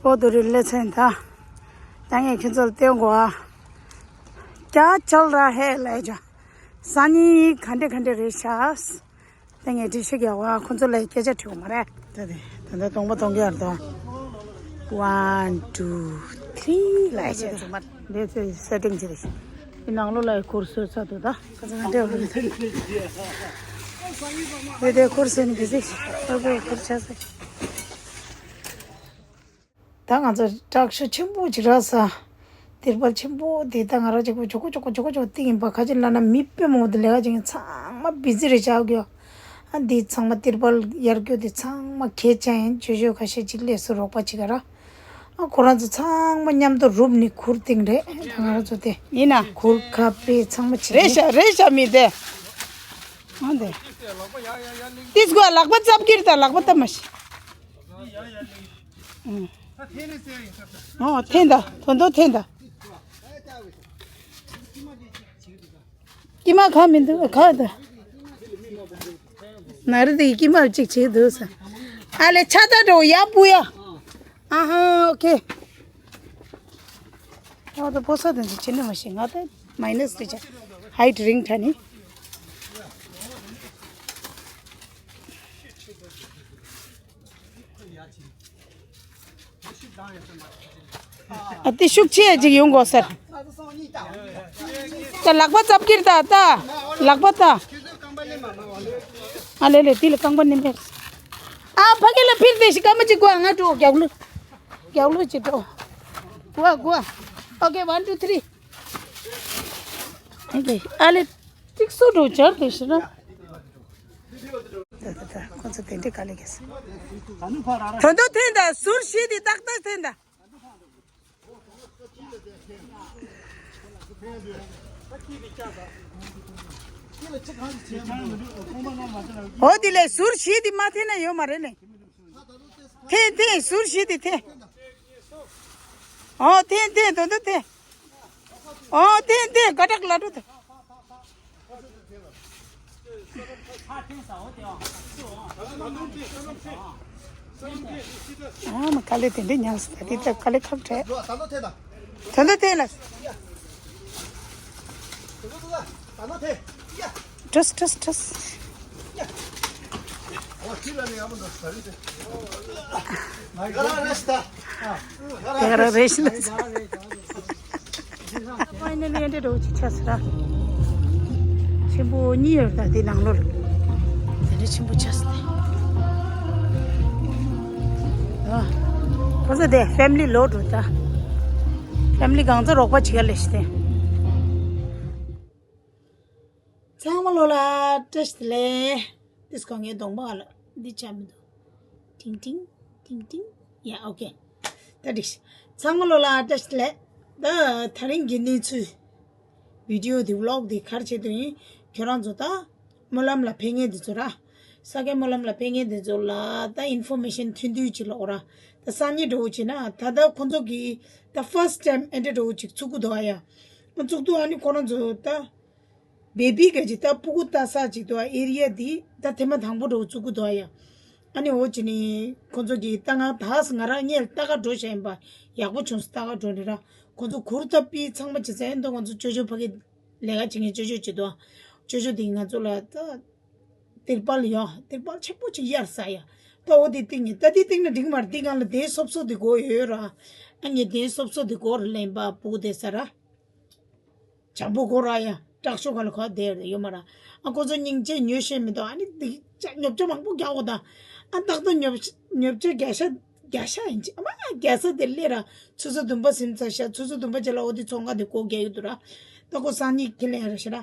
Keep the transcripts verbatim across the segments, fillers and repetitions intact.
པོ་ཏོ་རི་ལེ་ཚན་ད། ད་ངས་ཁྱོད་ཚོ་ལ་སྟོན་གོ་ཨ། ཀྱ་ཅལ་ར་ཧེ་ལ་ཡ་ཇ། སང་ཉིན་ག་འདྲ་ག་འདྲ་རེད་ཤག་ད་ངས་འགྲེལ་བཤད་རྒྱག་གོ་ཨ། ཁོ་ཚོ་ལ་སྐད་ཆ་དྲི་གོ་མ་རེད། ད་དེ་ད་ད་གདོང་པ་གཏོང་གི་ཡར་དོ། One, two, three ལ་ཡ་ཇ། འདི་ཚེ་སེ་ཊིང་ཅི་རེད། འདི་ནང་ལོགས་ལ་ཡ་ཁུར་བཟོས་ཚར་འདུག་ད་ཁ་ཚ་ག་འདྲ་བ་རེད། དེ་དེ་ཁུར་བཟོས་ནས་འདི་ཚེ་ཨ་ཁུར་ཁུར་ཆ་ཚ། ད་ང་ཚོ་དྲག་ཤོས་ཆེན་པོ་ཅིག་རག་ས། ཏིར་པལ་ཆེན་པོ་དེ་ད་ང་རང་ཅིག་པོ་ཇོ་ཀོ་ཇོ་ཀོ་ཇོ་ཀོ་ཇོ་ཀོ་བཏིང་ཡིན་པ། ཁ་ཅིག་ལབ་ན་མི་དཔེ་མང་པོ་དེ་ལས་ཀ་བྱེད་མཁན་ཚང་མ་བི་ཛི་རེད་བཞག་གི་ཡོད། ཨ་འདི་ཚང་མ་ཏིར་པལ་གཡར་རྒྱུ་དེ་ཚང་མ་གད་ཆག་ཡིན། ཇོ་ཇོ་ཁ་ཤས་ཅིག་སླེབས་སོང་རོགས་པ་བྱེད་ག་ར། ཨ་ཁོ་རང་ཚོ་ཚང་མ་མཉམ་དུ་རུབ་ནས་གུར་བཏིང་རེད། ད་ང་རང་ཚོ་དེ་ཡིན་ན་གུར་ཁ་པེ་ཚང་མ་བྱེད་རེད་ཤག་རེད་ཤག་མི་དེ། ཨ་འདི་ཏིས་གོ་ལག་པ་ཙབ་ཀིར་ད་ལག་པ་ཙབ་མ་ཤི། ཨོ་འཐེན་ད། དོན་དུ་འཐེན་ད། ཀྱི་མ་ག་མི་འདུག་ག་ད། ན་རི་དེ་ཀྱི་མ་གཅིག་བྱེད་འདུག་ས། ཨ་ལེ་ཆ་ད་འགྲོ་ཡ་པུ་ཡ། ཨ་ཧ་ཨོ་ཁེ། ཨོ་ད་པོ་ས་དེ་ཚོ་བྱེད་ནི་མ་ཤེས་ང་ད་མའི་ནས་དེ་ཆ་ཧའིཊ་རིང་ཐ་ནི། ཨ་དེ་ཤུགས་ཆེ་ཅིག་ཡོང་དགོས་ཟེར། ད་ལག་པ་ཙབ་ཀིར་ད་ད། ལག་པ་ད། ཨ་ལེ་ལེ་དེ་ལ་རྐང་པ་ནི་མེད། ཨ་ཕ་གི་ལ་ཕིར་དེ་ཤི་ཀ་མ་ཅིག་གོ་ང་འགྲོ་རྒྱག་ལུ། རྒྱག་ལུ་ཅིག་འགྲོ། གོ་གོ། ཨོ་ཁེ་ཝན་ཊུ་ཐི་རི། ཨོ་ཁེ་ཨ་ལེ། ཏིག་སུ་འགྲོ་ཅར་དེ་ཤི་ན། ད་ད་ད་ཁོ་ཚོ་དེ་འདྲའི་དཀའ་ལས་ཁེལ་སོང་། དོན་དུ་འཐེན་ད་ཟུར་བཞི་དེ་ཏག་ཏག་འཐེན་ད། འོ་དེ་ལས་ཟུར་བཞི་དེ་མ་འཐེན་ན་ཡོད་མ་རེད་ནི། འཐེན་འཐེན་ཟུར་བཞི་དེ་འཐེན། འོ་འཐེན་འཐེན་དོན་དུ་འཐེན། ཨོ་དེ་དེ་དགའ་དྲག་ལ་འགྲོ་དེ། ཨ་མ་དཀའ་ལས་དེ་འདྲ་མྱངས་སོང་། ད་དེ་ལྟར་དཀའ་ལས་ཁག་འཕྲད། དོན་དུ་འཐེན་ལ། ཏྲས་ཏྲས་ཏྲས། དེ་ག་རང་རེད་ཤི་ལ། ཕའི་ནལ་ལི་ཨེ་འདྲ་འདྲ་ཅིག་ཆགས་སོང་ར། ཆེན་པོ་གཉིས་ཡོད་ད་དེ་ནང་ལོགས་ལ། དེ་འདྲ་ཆེན་པོ་ཆགས་སོང་དེ། ཨ། ཁོ་ཚོ་དེ་ཕེ་མི་ལི་ལོག་འགྲོ་ད། ཕེ་མི་ལི་གང་ཚོ་རོགས་པ་བྱེད་ག་ལས་ཤི་དེ། ཚང་མ་ལོ་ལ་བཀྲ་ཤིས་བདེ་ལེགས། ཏིས་ཁོ་ངའི་གདོང་པ་ལ་འདི་ཆ་མི་འདུག་ཏིང་ཏིང་ཏིང་ཏིང་། ཡ་ཨོ་ཁེ། ད་འགྲིག་ཤག་ཚང་མ་ལོ་ལ་བཀྲ་ཤིས་བདེ་ལེགས། ད་དེ་རིང་གི་གནས་ཚུལ་བི་ཌི་ཡོ་འདི་ཝི་ལོག་འདི་ག་རེ་བྱེད་དོན་ཡིན། ཁྱོད་རང་ཚོ་ད་སྨོན་ལམ་ལ་ཕེབས་མཁན་འདི་ཚོ་ར། ས་གའི་སྨོན་ལམ་ལ་ཕེབས་མཁན་འདི་ཚོ་ལ་ད་ཨིན་ཕོར་མེ་ཤན་ཐོན་དུས་ཅིག་ལ་འོ་ར། ད་སང་ཉིན་འདྲ་བོ་བྱས་ན་ད་ལྟ་ཁོ་ཚོ་གིས་ད་ཕར་སི་ཊི་ཊའིམ་ཨེ་འདྲ་འདྲ་བོ་ཅིག་བཙུགས་ཀྱི་འདུག་ཨ་ཡ། བཙུགས་དུས་ཨ་ནི་ཁོ་རང་ཚོ་ད། བེ་བི་ག་ཅིག་ད་སྤུ་གུ་ལྟ་ས་ཅིག་འདུག་ཨ། ཨེ་རི་ཡ་འདི་ད་ཐེངས་མ་དང་པོ་འདྲ་བོ་བཙུགས་ཀྱི་འདུག་ཨ་ཡ། ཨ་ནི་འོ་ཅི་ནི་ཁོ་ཚོ་གིས་ད་ང་ད་ང་རང་ངས་ལྟ་ག་འགྲོ་བཞིན་པ་ཡག་པོ་བྱུང་སོང་། ལྟ་ག་འགྲོ་ནི་ར་ཁོ་ཚོ་གུར་ད་པི་ཚང་མ་བྱེད་ས་ཨེ་འདུག་ང་ཚོ་ཅོ་ཅོ་ཕ་གི་ལས་ཀ་བྱེད་མཁན་ཅོ་ཅོ་ཅིག་འདུག་ཨ། ཅོ་ཅོ་དེ་ང་ཚོ་ལ་ད་ཏིར་པལ་ཡ་ཏིར་པལ་ཆེན་པོ་ཅིག་གཡར་ས་ཡ། ད་འོ་དེ་བཏིང་ངེ་ད་དེ་བཏིང་ན་འགྲིག་མ་རེད། དེ་སྒང་ལ་དེ་སོབ་སོབ་དེ་དགོས་ཡོད་ར། ཨ་ངས་དེ་སོབ་སོབ་དེ་དགོས་ར་ལེན་པ་སྤུ་གུ་དེ་ས་ར། བྱང་བུ་གོ་ར་ཡ། དྲག་ཤོས་ག་ལ་ཁ་བསྡད་ཡོད་མ་ར། ཨ་ཁོ་ཚོ་སྙིང་རྗེ་ཉོ་ཤེས་མི་འདུག་ཨ་ནི་འདི་ཅག་ཉོ་ཆ་མང་པོ་རྒྱག་འོ་ད། ཨ་ཏག་ཏག་ཉོ་ཉོ་ཆ་བརྒྱ་ཤ་བརྒྱ་ཤ་ཡིན་ཅི། ཨ་མ་བརྒྱ་ས་དེ་སླེབས་ར། ཆུ་ཚོད་བདུན་པ་ཟིན་ཚར་ཤག་ཆུ་ཚོད་བདུན་པ་རྗེས་ལ་འོ་དེ་ཚོང་ཁང་དེ་སྒོ་རྒྱག་གི་འདུག་ར། ད་ཁོ་སང་ཉིན་ཁས་ལེན་ར་ཤི་ར།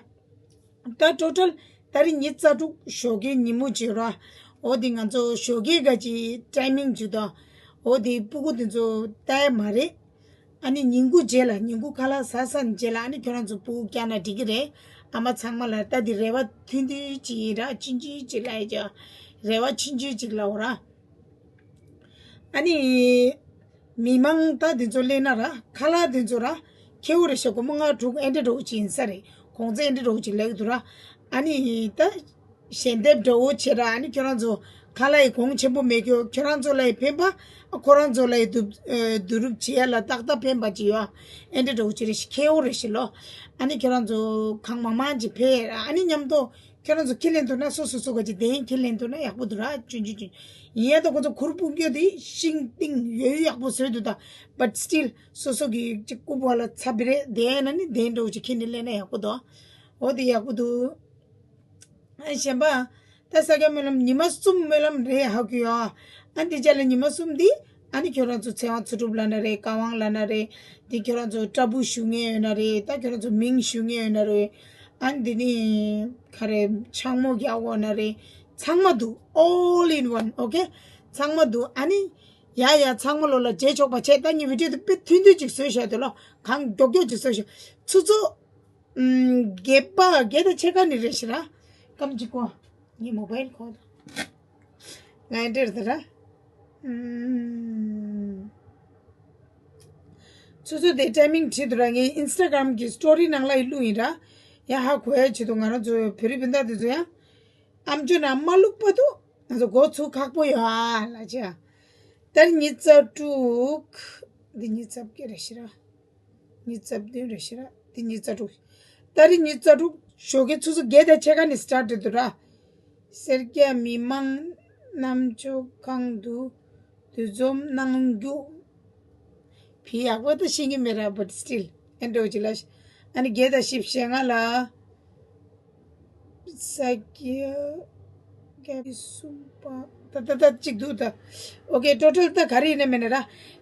ད་ཊོ་ཊལ་ད་རེས་ཉི་ཤུ་རྩ་དྲུག་ཞོགས་ཀའི་ཉིན་མོ་བྱས་ར། འོ་དེ་ང་ཚོ་ཞོགས་ཀའི་ག་ཅིག་ཊའི་མིང་བྱས་ད། འོ་དེ་སྤུ་གུ་དེ་ཚོ་ལྟ་ཡ་མ་རེད། ཨ་ནི་ཉིན་གུང་རྗེས་ལ་ཉིན་གུང་ཁ་ལག་ཟ་ཚར་རྗེས་ལ་ཨ་ནི་ཁྱོད་རང་ཚོ་སྤུ་གུ་བསྐྱལ་ན་འགྲིག་གི་རེད། ཨ་མ་ཚང་མ་ལ་ད་དེ་རེ་བ་མཐུན་མཐུན་ཅིག་ཡིན་ར། ཆུང་ཆུང་ཅིག་ལ་ཡ་ཅག་རེ་བ་ཆུང་ཆུང་ཅིག་ལ་འོ་ར། ཨ་ནི། མི་མང་ད་དེ་ཚོ་སླེབས་ན་ར་ཁ་ལག་དེ་ཚོ་ར་ཁེའུ་རེ་ཤ་སྒོར་མོ་ལྔ་དྲུག་ཨེ་འདྲ་འདྲ་བོ་ཅིག་ཡིན་ས་རེད། གོང་ཚད་ཨེ་འདྲ་འདྲ་བོ་ཅིག་ལེགས་འདུག་ར། ཨ་ནི་ད་ཞལ་འདེབས་འདྲ་བོ་བྱེད་ར། ཨ་ནི་ཁྱོད་རང་ཚོ་ ཁ་ལ་ཡི་གོང་ཆེན་པོ་མེད་ཀྱོ། ཁྱོད་རང་ཚོ་ལ་ཡི་ཕན་པ། ཨ་ཁོ་རང་ཚོ་ལ་ཡི་བསྡུ་ཨ་བསྡུ་རུབ་བྱེད་ཡ་ལ་ཏག་ཏག་ཕན་པ་ཅིག་ཡོད། ཨ་ཨེ་འདྲ་འདྲ་བོ་ཅིག་རེད་ཤི་ཁེ་འོ་རེད་ཤི་ལོ། ཨ་ནི་ཁྱོད་རང་ཚོ་གང་མང་མང་ཅིག་ཕན་ཡ་ར། ཨ་ནི་མཉམ་དུ་ཁྱོད་རང་ཚོ་ཁས་ལེན་ཐུབ་ན་སོ་སོ་སོ་ག་ཅིག་གདན་ཁས་ལེན་ཐུབ་ན་ཡག་པོ་འདུག་ར། ཆུན་ཆུན་ཆུན། ཡིན་ཡ་ད་ཁོ་ཚོ་གུར་སྤུངས་རྒྱུ་དེ་ཤིང་གཏིང་ཡོད་ཡོད་ཡག་པོ་བཟོས་འདུག་ད། But still སོ་སོ་གི་ཅིག་རྐུབ་བ་ལ་ཚ་བི་རེད་དེ་ན་ནི་གདན་འདྲ་བོ་ཅིག་ཁྱེར་ནས་སླེབས་ན་ཡག་པོ་འདུག་འོ་དེ་ཡག་པོ་འདུག་ཨ་གཞན་པ། ད་ས་སྐྱ་སྨོན་ལམ་ཉི་མ་གསུམ་སྨོན་ལམ་རེད་ཧ་གོ་ཡོད། ཨ་འདི་ཅག་ལ་ཉི་མ་གསུམ་འདི་ཨ་ནི་ཁྱོད་རང་ཚོ་ཚེ་དབང་ཚུལ་ཁྲིམས་ལབ་ན་རེད། བཀའ་དབང་ལབ་ན་རེད། འདི་ཁྱོད་རང་ཚོ་སྐྲ་སྦུག་ཞུ་མཁན་ཡོད་ན་རེད། ད་ཁྱོད་རང་ཚོ་མིང་ཞུ་མཁན་ཡོད་ན་རེད། ཨ་ནི་འདི་ནི་ག་རེ་ཕྱག་མོ་རྒྱག་འོ་ན་རེད། ཚང་མ་འདུག all in one, okay? ཚང་མ་འདུག་ཨ་ནི་ཡ་ཡ་ཚང་མ་ལོ་ལ་རྗེས་ཆོག་པ་བྱས། ད་ངས་བི་ཌིའོ་དེ་དཔེ་ཐུང་ཐུང་ཅིག་བཟོས་བཞག་འདུག་ལོ། གང་མགྱོགས་མགྱོགས་ཅིག་བཟོས་བཞག་ཚོ་ཚོ། ཨུམ། བརྒྱད་པ་བརྒྱད་དང་ཕྱེད་ཀ་ནི་རེད་ཤི་ར། སྐམ་གཅིག་གོ། ངའི་མོ་བའིལ་ཁོ། ང་འདྲེར་ད་ར། ཨུམ། ཚོ་ཚོ་དེ་ཊའི་མིང་བྲིས་འདུག་ར། ངའི་ཨིན་སི་ཊ་གྷ་རམ་གི་སི་ཊོ་རི་ནང་ལ་ཡི་བླུགས་ཡིན་ར། ཡ་ཧ་གོ་ཡ་ཆེད་དུ་ང་རང་ཚོ་བོད་རིགས་སྤུན་ཟླ་དེ་ཚོ་ཡང་། ཨམ་ཅོག་ནང་མ་བླུགས་བར་དུ་ང་ཚོ་འགོ་ཚུགས་ཁག་པོ་ཡོད་ཨ་ལ་ཅི་ཡ། ད་རེས་ཉི་ཤུ་རྩ་དྲུག་འདི་ཉི་ཤུ་རྩ་བརྒྱད་རེད་ཤི་ར། ཉི་ཤུ་རྩ་བདུན་རེད་ཤི་ར། འདི་ཉི་ཤུ་རྩ་དྲུག་ད་རེས་ཉི་ཤུ་རྩ་དྲུག་ཞོགས་ཀའི་ཆུ་ཚོད་བརྒྱད་དང་ཕྱེད་ཀ་ནས་སི་ཊར་ཊི་རེད་འདུག་ར། སེར་སྐྱ་མི་མང་རྣམ་ཅོག་ཁང་དུ་འདུ་འཛོམས་གནང་རྒྱུ། བི་ཡག་པོ་ད་ཤེས་ཀྱི་མེད་ར། But still ཨེ་འགྲོ་ཅི་ལ། ཨ་ནི་བརྒྱད་དང་བཞི་བཅུ་ཞེ་ལྔ་ལ། ས་སྐྱ་གསུམ་པ། ད་ད་ད་གཅིག་འདུག་ད། ཨོ་ཀེ་ཊོ་ཊལ་ད་ག་རེ་ཡིན་ན་མེད་ན་ར།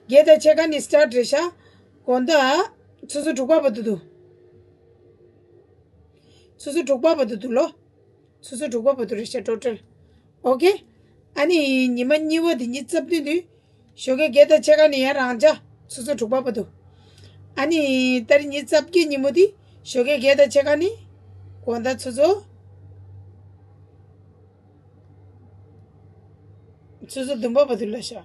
བརྒྱད་དང་ཕྱེད་ཀ་ནས་སི་ཊར་ཊི་རེད་ཤག་དགོང་དག་ཆུ་ཚོད་དྲུག་པ་བར་དུ་འདུག་ཆུ་ཚོད་དྲུག་པ་བར་དུ་འདུག་ལོ། ཆུ་ཚོད་དྲུག་པ་བར་དུ་རེད་ཤག་ཊོ་ཊལ། ཨོ་ཀེ། ཨ་ནི་ཉི་མ་གཉིས་པ་དེ་ཉི་ཤུ་རྩ་བདུན་དུས། ཞོགས་ཀའི་བརྒྱད་དང་ཕྱེད་ཀ་ནས་ཡར་རང་འཇགས་ཆུ་ཚོད་དྲུག་པ་བར་དུ། ཨ་ནི་ད་རེས་ཉི་ཤུ་རྩ་བརྒྱད་ཉིན་མོ་དེ་ཞོགས་ཀའི་བརྒྱད་དང་ཕྱེད་ཀ་ནས་དགོང་དག་ཆུ་ཚོད་ཆུ་ཚོད་བདུན་པ་བར་དུ་ལ་ཤག་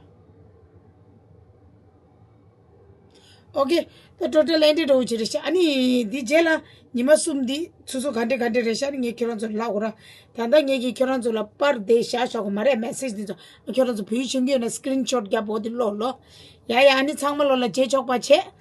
ཨོ་ཀེ། ད་ཊོ་ཊལ་ཨེ་འདྲ་འདྲ་བོ་ཅིག་རེད་ཤག་ཨ་ནི་འདི་རྗེས་ལ་ཉི་མ་གསུམ་འདི་ཆུ་ཚོད་ག་འདྲ་ག་འདྲ་རེད་ཤག་ཨ་ནི་ངས་ཁྱོད་རང་ཚོ་ལ་ལབ་དགོས་ར། ད་ལྟ་ངས་ཀྱིས་ཁྱོད་རང་ཚོ་ལ་པར་དེ་བཞག་བཞག་གོ་མ་རེད། མེ་སེ་ཇི་འདི་ཚོ་ཁྱོད་རང་ཚོ་བེད་སྤྱོད་ཡོད་ན་སི་ཀི་རིན་ཤོཊ་རྒྱབ་འོ་དེ་ཀློག་ལོ། ཡ་ཡ་ཨ་ནི་ཚང་མ་ལོ་ལ་རྗེས་ཆོག་པ་བྱེད།